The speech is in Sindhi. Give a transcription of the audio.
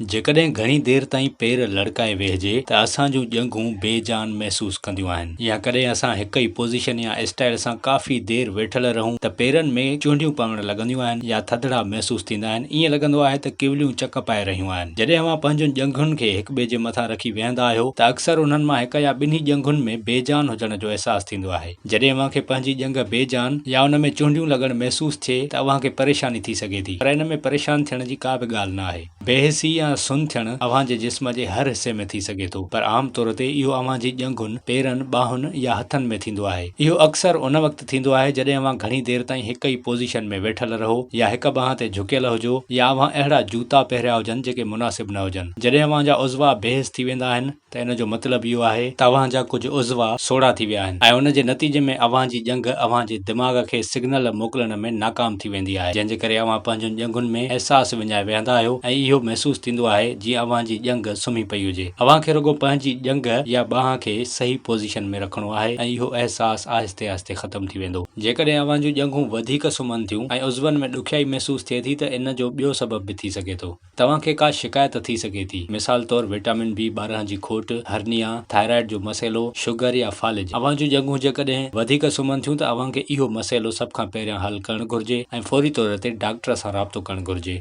جيڪڏهن گهڻي دير تائين پير لڙڪائي ويهجي ته اسان جون ڄنگهون بي جان محسوس ڪنديون آهن يا ڪڏهن اسان هڪ ئي پوزيشن يا اسٽائل سان ڪافي دير ويٺل رهون ته پيرن ۾ چهنڊيون پوڻ لڳنديون آهن يا ٿڌڙا محسوس ٿيندا آهن ائين لڳندو آهي ته ڪيوليون چڪ پائي رهيون آهن. جڏهن اوهان پنهنجن ڄنگهن کي هڪ ٻئي جي مٿان رکي ويهندا آهيو ته اڪثر انهن مان هڪ يا ٻنهي ڄنگهن ۾ بي جان هجڻ جو احساس ٿيندو آهي. جڏهن اوهان کي پنهنجي ڄنگهه بي جان يا ان ۾ چهنڊيون لڳڻ محسوس ٿئي ته اوهان کي پريشاني ٿي سگهي ٿي پر ان ۾ پريشان ٿيڻ جي ڪا به ڳالهه نه آهي. بيحسي يا سن ٿيڻ اوهان جي جسم جي هر حصي ۾ ٿي سگهي ٿو، پر عام طور تي اهو اوهان جي ڄنگهن، پيرن، ٻانهن يا هٿن ۾ ٿيندو آهي. اهو اڪثر ان وقت ٿيندو آهي جڏهن اوهان گهڻي دير تائين هڪ ئي پوزيشن ۾ ويٺل رهو يا هڪ ٻانهن تي جهڪيل هجو يا اوهان اهڙا جوتا پهريا هجن جيڪي مناسب نه هجن. جڏهن اوهان جا عضوا بيحس ٿي ويندا آهن، ته ان جو مطلب اهو آهي ته اوهان جا ڪجهه عضوا سوڙها ٿي ويا آهن ۽ ان جي نتيجي ۾ اوهان جي ڄنگهه اوهان جي دماغ کي سگنل موڪلڻ ۾ ناڪام ٿي ويندي آهي جنهن جي ڪري اوهان پنهنجن ڄنگهن ۾ احساس وڃائي ويهندا آهيو ۽ اهو محسوس ٿيندو آهي جيئن اوهان جي ڄنگهه سمهي پئي هجي. اوهان کي رڳو پنهنجي ڄنگهه يا ٻانهن کي صحيح پوزيشن ۾ رکڻو آهي ۽ اهو احساس آهستي آهستي ختم ٿي ويندو. جيڪڏهن اوهان جون ڄنگهون وڌيڪ سمهن ٿيون ۽ عضون ۾ ڏکيائي محسوس ٿئي ٿي ته ان جو ٻيو سبب به ٿي سگهي ٿو. توهان کي ڪا شڪايت ٿي سگهي ٿي، مثال طور وٽامن بي 12 جي کوٽ، هرنيا، ٿائرائيڊ جو مسئلو، شگر يا فالج. اوهان جون ڄنگهون جيڪڏهن وڌيڪ سمهن ٿيون ته اوهان کي اهو مسئلو سڀ کان پهريان حل ڪرڻ گهرجي ۽ فوري طور تي ڊاڪٽر سان رابطو ڪرڻ گهرجي.